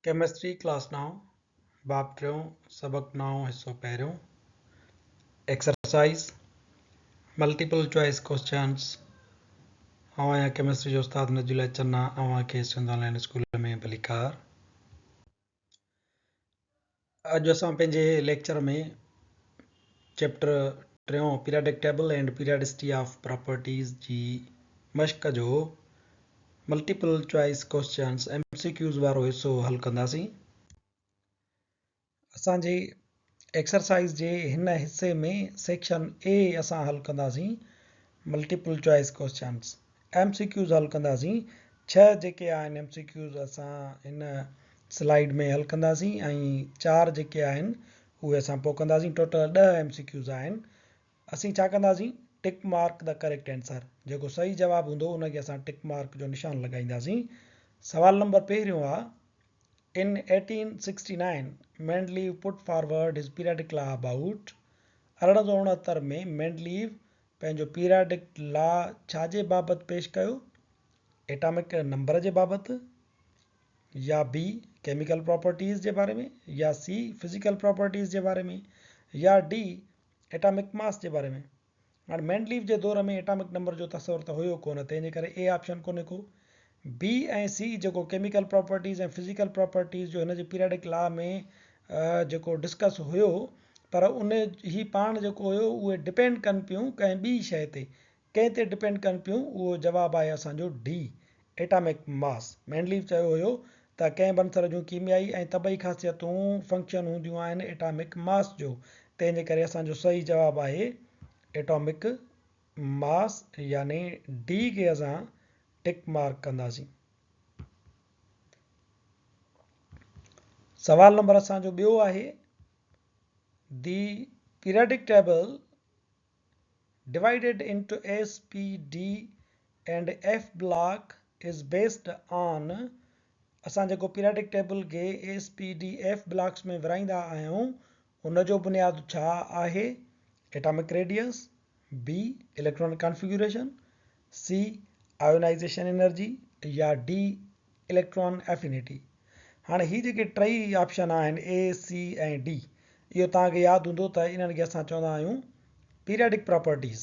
Chemistry class نائون، باب ٽيون، سبق نائون، حصو پهريون، ايڪسرسائيز، ملٽيپل چوائس ڪوسچنس، آئون آهيان ڪيمسٽري جو استاد نجي الله چنا، اوهان کي سنڌ آن لائين اسڪول ۾ ڀليڪار. اڄ اسان پنهنجي ليڪچر ۾ چيپٽر ٽيون periodic table and periodicity of properties جي مشق جو multiple choice questions, M C Qs, وارو حصو حل ڪنداسين. اسان جي ايڪسرسائيز جي هن حصي ۾ سيڪشن اي اسان حل ڪنداسين multiple choice questions, M C Qs, حل ڪنداسين. 6 جيڪي آهن ايم سي ڪيوز اسان هن سلائيڊ ۾ حل ڪنداسين ۽ 4 جيڪي آهن اهي اسان پوء ڪنداسين. ٽوٽل 10 ايم سي ڪيوز آهن. اسين ڇا ڪنداسين؟ Tick mark the correct answer, جيڪو صحيح جواب هوندو ان کي اسان ٽڪ مارڪ جو نشان لڳائينداسين. سوال نمبر پهريون آ، In 1869 Mendeleev put forward his periodic law about. 1869 ۾ Mendeleev پنهنجو پيرياڊڪ لا ڇا جي بابت پيش ڪيو؟ ايٽامڪ نمبر جي بابت، يا بي ڪيميڪل پراپرٽيز جي باري ۾، يا سي فزيڪل پراپرٽيز جي باري ۾، يا ڊي ايٽامڪ ماس جي باري ۾. هاڻي مينڊليف جي دور ۾ ايٽامڪ نمبر جو تصور ته هيو ڪونه، تنهن جي ڪري اي آپشن ڪونهي ڪو. بي ۽ سي جيڪو ڪيميڪل پراپرٽيز ۽ فزيڪل پراپرٽيز جو هن جي پيرياڊڪ لا ۾ جيڪو ڊسڪس هيو، پر ان هي پاڻ جيڪو هيو اهي ڊپينڊ ڪن پيون ڪنهن ٻي شيء تي. ڪنهن تي ڊپينڊ ڪن پيون؟ اهو جواب آهي اسان جو ڊي، ايٽامڪ ماس. مينڊليف چيو هيو ته ڪنهن به عنصر جون ڪيميائي ۽ طبعي خاصيتون فنڪشن هونديون آهن ايٽامڪ ماس جو، تنهن جي ڪري اسان جو صحيح جواب آهي ايٽامڪ ماس، يعني ڊي کي اسان ٽڪ مارڪ ڪنداسين. سوال نمبر اسان جو ٻيو آهي، the periodic table divided into S, P, D and F block is based on. اسان جيڪو پيرياڊڪ ٽيبل کي S, P, D, F blocks ۾ ورهائيندا آهيون ان جو بنياد ڇا آهي؟ Atomic radius, B electron configuration, C ionization energy, يا ڊي اليڪٽران افينٽي. هاڻي هي جيڪي ٽئي آپشن آهن اي، سي ۽ ڊي، اهو توهان کي ياد هوندو ته انهن کي اسان چوندا آهيون پيرياڊڪ پراپرٽيز.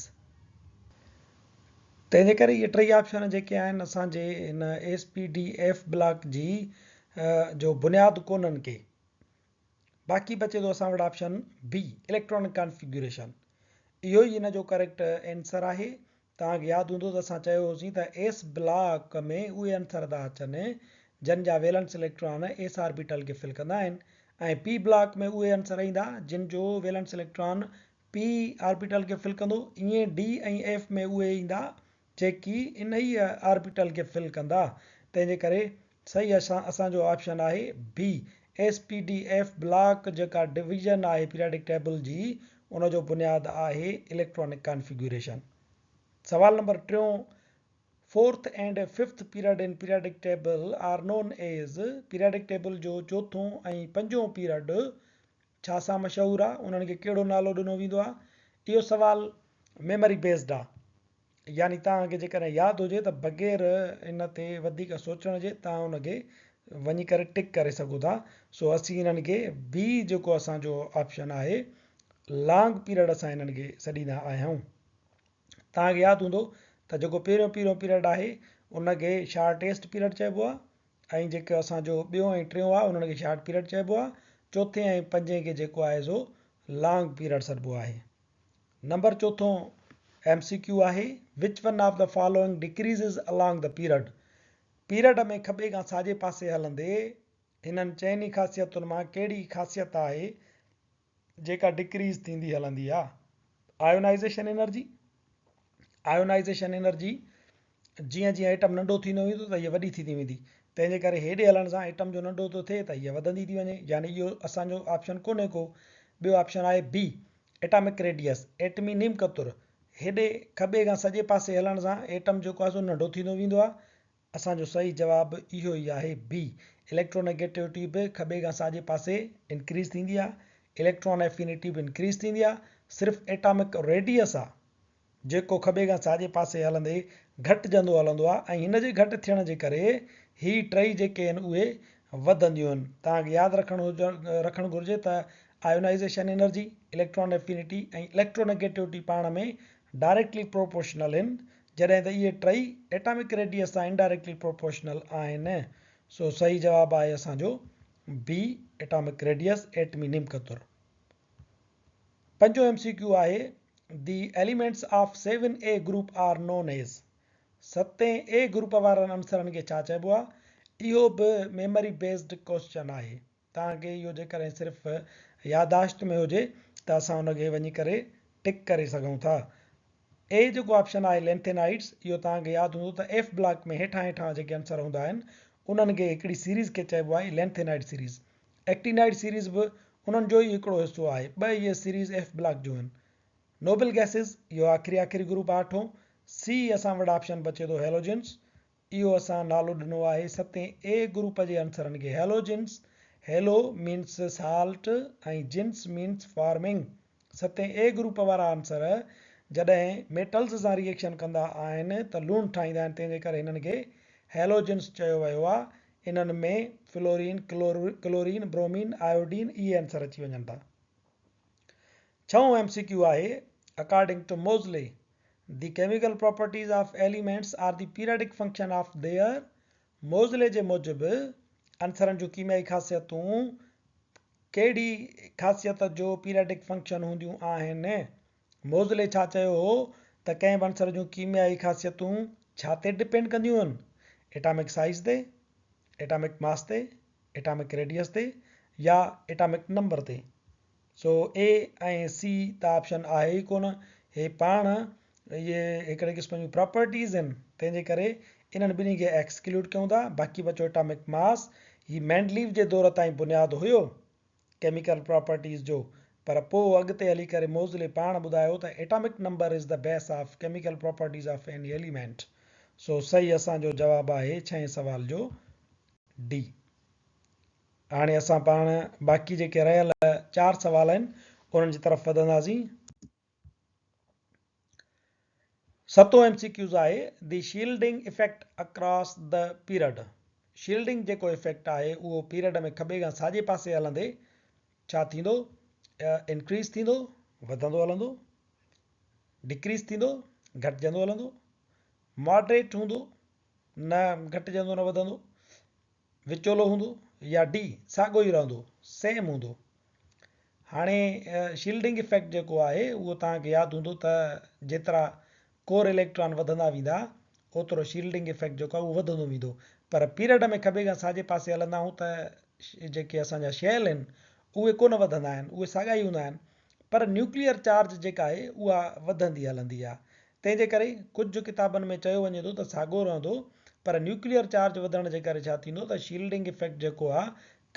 تنهن جي ڪري اهي ٽئي آپشن جيڪي آهن اسان جي هن S P D F block جي جو بنياد ڪونهن ڪي. باقي بچي ٿو اسان وٽ آپشن بي اليڪٽرانڪ ڪانفيگيوريشن. اهو ئي ان جو ڪريڪٽ اينسر آهي. توهان کي ياد هوندو ته اسان چيو هوسين ته ايس بلاڪ ۾ اهي عنصر ٿا اچن جن جا ويلنس اليڪٽران ايس آربيٽل کي فل ڪندا آهن ۽ پي بلاڪ ۾ اهي عنصر ايندا جن جو ويلنس اليڪٽران پي آربيٽل کي فل ڪندو، ائين ڊي ۽ ايف ۾ اهي ايندا جيڪي انهيء آربيٽل کي فل ڪندا، تنهن جي ڪري صحيح اسان جو آپشن آهي B. S P D F block جيڪا ڊويزن آهي پيرياڊڪ ٽيبل جي ان جو بنياد آهي اليڪٽرانڪ ڪانفيگيوريشن. سوال نمبر ٽيون، fourth and fifth period in periodic table are known as. Periodic table جو چوٿون ۽ پنجون پيريڊ ڇا سان مشهور آ؟ انهن کي ڪهڙو نالو ڏنو ويندو آ؟ اهو سوال ميموري بيسڊ آ، يعني توهان کي جيڪڏهن ياد هجي ته بغير ان تي وڌيڪ سوچڻ جي توهان ان کي وڃي ڪري ٽڪ ڪري سگهو ٿا. سو اسين انهن کي بي جيڪو اسان جو آپشن آهي لانگ پيريڊ اسان انهن کي سڏيندا آهيون. توهان کي ياد هوندو ته جيڪو پهريون پهريون پيريڊ آهي ان کي شارٽيسٽ پيريڊ چئبو آ ۽ جيڪو اسان جو ٻيون ۽ ٽيون آهي انهن کي شارٽ پيريڊ چئبو آهي. چوٿين ۽ پنجين کي جيڪو آهي سو لانگ پيريڊ سڏبو آهي. نمبر چوٿون ايم سي ڪيو آهي، which one of the following decreases along the period. Period ۾ کٻي کان ساڄي پاسي هلندي هنن چئني خاصيتن مان ڪهڙي خاصيت آهي جيڪا ڊڪريز ٿيندي هلندي آهي؟ آيونائيزيشن انرجي، آيونائيزيشن انرجي جيئن جيئن ايٽم ننڍو ٿيندو ويندو ته هيء وڏي ٿيندي ويندي، تنهن جي ڪري هيڏي هلڻ سان ايٽم جو ننڍو ٿو ٿئي ته هيء وڌندي ٿي وڃي، يعني اهو اسان جو آپشن ڪونهي ڪو. ٻيو آپشن آهي بي، ايٽامڪ ريڊيس، ايٽمي نيم قطر، هيڏي کٻي کان سڄي پاسي هلڻ سان ايٽم جيڪو آهي سو ننڍو ٿيندو ويندو آهي. اسان جو صحيح جواب اهو ئي آهي بي، اليڪٽرونيگيٽوٽي به کٻي کان ساڄي پاسي انڪريز ٿيندي آهي، اليڪٽران افينٽي به انڪريز ٿيندي آهي، صرف ايٽامڪ ريڊيس آهي جيڪو کٻي کان ساڄي پاسي هلندي گهٽجندو هلندو آهي ۽ هن جي گهٽ ٿيڻ جي ڪري هي ٽئي جيڪي آهن اهي وڌنديون آهن. توهان کي ياد رکڻ هجڻ رکڻ گهرجي ته ionization energy, electron affinity ۽ electronegativity پاڻ ۾ ڊائريڪٽلي پروپورشنل آهن جڏهن ته اهي ٽئي ايٽامڪ ريڊيس سان انڊائريڪٽلي پروپورشنل آهن. سو صحيح جواب آهي اسان جو بي ايٽامڪ ريڊيس ايٽمي نيم قطر. پنجون ايم سي ڪيو آهي the elements of seven A group are known as ستين اي گروپ وارن عنصرن کي ڇا چئبو آهي؟ اهو به ميموري بيسڊ ڪوسچن آهي. توهان کي اهو جيڪڏهن صرف ياداشت ۾ هجي ته اسان ان کي وڃي ڪري ٽڪ ڪري سگهون ٿا. اي جيڪو آپشن آهي لينٿينائيڊز اهو توهان کي ياد هوندو ته ايف بلاڪ ۾ هيٺان هيٺان جيڪي عنصر هوندا آهن انهن کي هڪڙي سيريز کي چئبو آهي لينٿينائيڊ سيريز. ايڪٽينائيڊ سيريز به انهن جو ئي هڪڙو حصو آهي. ٻه اهي سيريز ايف بلاڪ جون آهن. نوبل گئسز، اهو آخري آخري گروپ آهي اٺون. سي اسان وٽ آپشن بچي ٿو هيلوجنز، اهو اسان نالو ڏنو آهي ستين اي گروپ جي عنصرن کي هيلوجنز، هيلو مينس سالٽ ۽ جنس مينس فارمنگ. ستين اي گروپ وارا عنصر جڏهن ميٽلز سان ري ايڪشن ڪندا آهن ته لوڻ ٺاهيندا آهن تنهن جي ڪري هنن کي هيلوجنز چيو ويو آهي. انهن ۾ فلورين، ڪلورين، برومين، آيوڊين اهي عنصر اچي وڃن ٿا. ڇهون ايم سي ڪيو آهي، according to Moseley, the chemical properties of elements are the periodic function of their Moseley جي موجب عنصرن جون ڪيميائي خاصيتون ڪهڙي خاصيت جو پيرياڊڪ فنڪشن هونديون آهن؟ موزلي ڇا چيو هو ته ڪنهن به عنصر جون ڪيميائي خاصيتون ڇا تي ڊپينڊ ڪنديون آهن؟ ايٽامڪ سائيز تي، ايٽامڪ ماس تي، ايٽامڪ ريڊيس تي يا ايٽامڪ نمبر تي. سو اي ۽ سي ته آپشن آهي ئي ڪونه. هي پاڻ اهي هڪڙي قسم جون پراپرٽيز آهن تنهن جي ڪري انهن ٻنهي کي ايڪسڪلوڊ ڪيون ٿا. باقي بچو ايٽامڪ ماس. هي مينڊليف جي دور تائين بنياد هيو ڪيميڪل پراپرٽيز جو پر پوء اڳتي هلي ڪري موزلي پاڻ ٻڌايو ته atomic number is the base of chemical properties of any element. سو صحيح اسان جو جواب آهي ڇهين سوال جو ڊي. هاڻي اسان پاڻ باقي جيڪي رهيل چار سوال آهن انهن جي طرف وڌنداسين. ستون ايم سي ڪيوز آهي the shielding effect across the period. Shielding جيڪو افيڪٽ آهي اهو پيرڊ ۾ کٻي کان ساڄي پاسي هلندي ڇا ٿيندو؟ انڪريز ٿيندو، وڌندو هلندو، ڊڪريز ٿيندو، گهٽجندو هلندو، ماڊريٽ هوندو، نه گهٽجندو نه وڌندو، وچولو هوندو يا ڊي ساڳو ئي رهندو، سيم هوندو. هاڻي شيلڊنگ افيڪٽ جيڪو آهي اهو توهان کي ياد هوندو ته جيترا ڪور اليڪٽران وڌندا ويندا اوترو شيلڊنگ افيڪٽ جيڪو آهي اهو وڌندو ويندو پر پيريڊ ۾ کٻي کان ساڄي پاسي هلندا آهيون ته جيڪي اسان جا شيل آهن اهي ڪونه وڌندا آهن اهي ساڳا ئي هوندا آهن پر نيوڪليئر چارج جيڪا آهي اها وڌندي هلندي آهي تنهن جي ڪري ڪجهه ڪتابن ۾ چيو وڃي ٿو ته ساڳو رهندو پر نيوڪليئر چارج وڌڻ جي ڪري ڇا ٿيندو ته شيلڊنگ افيڪٽ جيڪو آ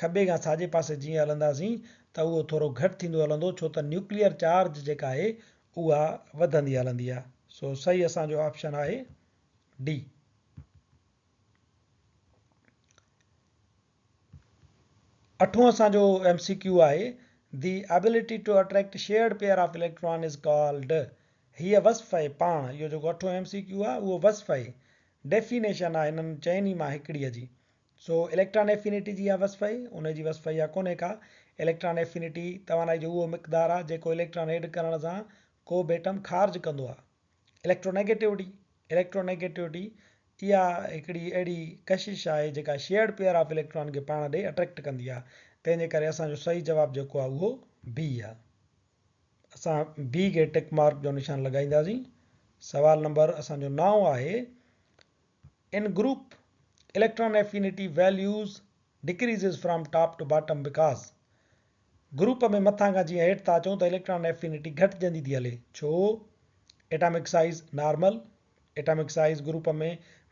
کٻي کان ساڄي پاسي جيئن هلنداسين ته اهو ٿورو گهٽ ٿيندو هلندو ڇو ته نيوڪليئر چارج جيڪا آهي اها وڌندي هلندي آ سو صحيح اسان جو آپشن آهي ڊي. اٺون اسان جو ايم سي ڪيو آهي the ability to attract shared pair of electron is called هيء وصف آهي پاڻ اهو جيڪو اٺون ايم سي ڪيو آهي اهو وصف آهي ڊيفينيشن آهي هنن چئني مان هڪڙيء جي سو اليڪٽران افينيٽي جي اها وصف آهي ان جي وصف اها ڪونهي ڪا اليڪٽران افينيٽي توانائي جو اهو مقدار آهي جيڪو اليڪٽران ايڊ ڪرڻ سان ڪو به ايٽم خارج ڪندو آهي اليڪٽرونيگيٽوٽي، Electronegativity، اها هڪڙي اهڙي ڪشش آهي جيڪا شيئرڊ پيئر آف اليڪٽران کي پاڻ ڏي اٽريڪٽ ڪندي آهي تنهن جي ڪري اسان جو صحيح جواب جيڪو آهي اهو بي آهي. اسان بي کي ٽڪ مارڪ جو نشان لڳائينداسين. سوال نمبر اسان جو نائون آهي in group electron affinity values decreases from top to bottom because group ۾ مٿان کان جيئن هيٺ ٿا اچون ته اليڪٽران افينٽي گهٽجندي ٿي هلي ڇو atomic size normal atomic size group ۾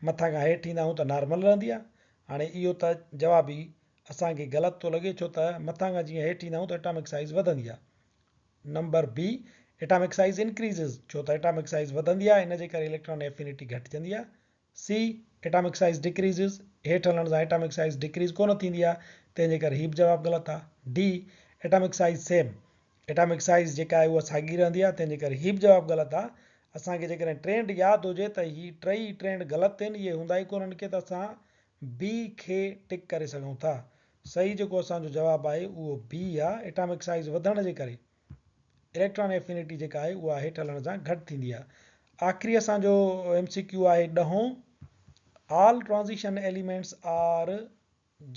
مٿان کان هيٺ ايندا آهيون ته نارمل رهندي آهي هاڻي اهو ته جواب ئي اسان کي غلط ٿو لڳي ڇو ته مٿان کان جيئن هيٺ ايندا آهيون ته ايٽامڪ سائيز وڌندي آهي number B atomic size increases ڇو ته ايٽامڪ سائيز وڌندي آهي ان جي ڪري اليڪٽران افينٽي گهٽجندي آهي سي، ايٽامڪ سائيز ڊڪريزز، هيٺ هلڻ سان ايٽامڪ سائيز ڊڪريز ڪونه ٿيندي آهي، تنهن جي ڪري هي به جواب غلط آهي. D, atomic size same, atomic size جيڪا آهي اها ساڳي رهندي آهي، تنهن جي ڪري هي به جواب غلط آهي. اسان کي جيڪڏهن ٽرينڊ ياد هجي ته هي ٽئي ٽرينڊ غلط آهن، اهي هوندا ئي ڪونهن ڪي ته اسان بي کي ٽڪ ڪري سگهون ٿا. صحيح جيڪو اسان جو جواب آهي اهو بي آ، ايٽامڪ سائيز وڌڻ جي ڪري اليڪٽران ايفينٽي جيڪا آهي اها هيٺ هلڻ سان گهٽ ٿيندي آ. آخري اسان جو ايم سي ڪيو آهي ڏهون، آل ٽرانزيشن ايليمينٽس آر،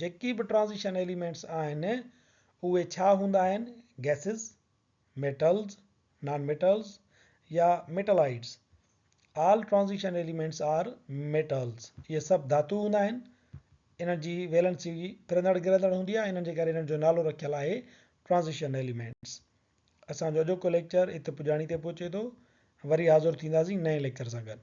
جيڪي به ٽرانزيشن ايليمينٽس آهن اهي ڇا هوندا آهن؟ گئسز، ميٽلز، نان ميٽلز يا metalloids. All transition elements are metals. اهي سڀ ڌاتو هوندا آهن. انهن جي ويلنسي ڦرندڙ گرندڙ هوندي آهي انهن جي ڪري انهن جو نالو رکيل آهي ٽرانزيشن ايليمينٽس. اسان جو اڄوڪو ليڪچر ات پڄاڻي تي پهچي ٿو. وري حاضر ٿينداسين نئين ليڪچر سان گڏ.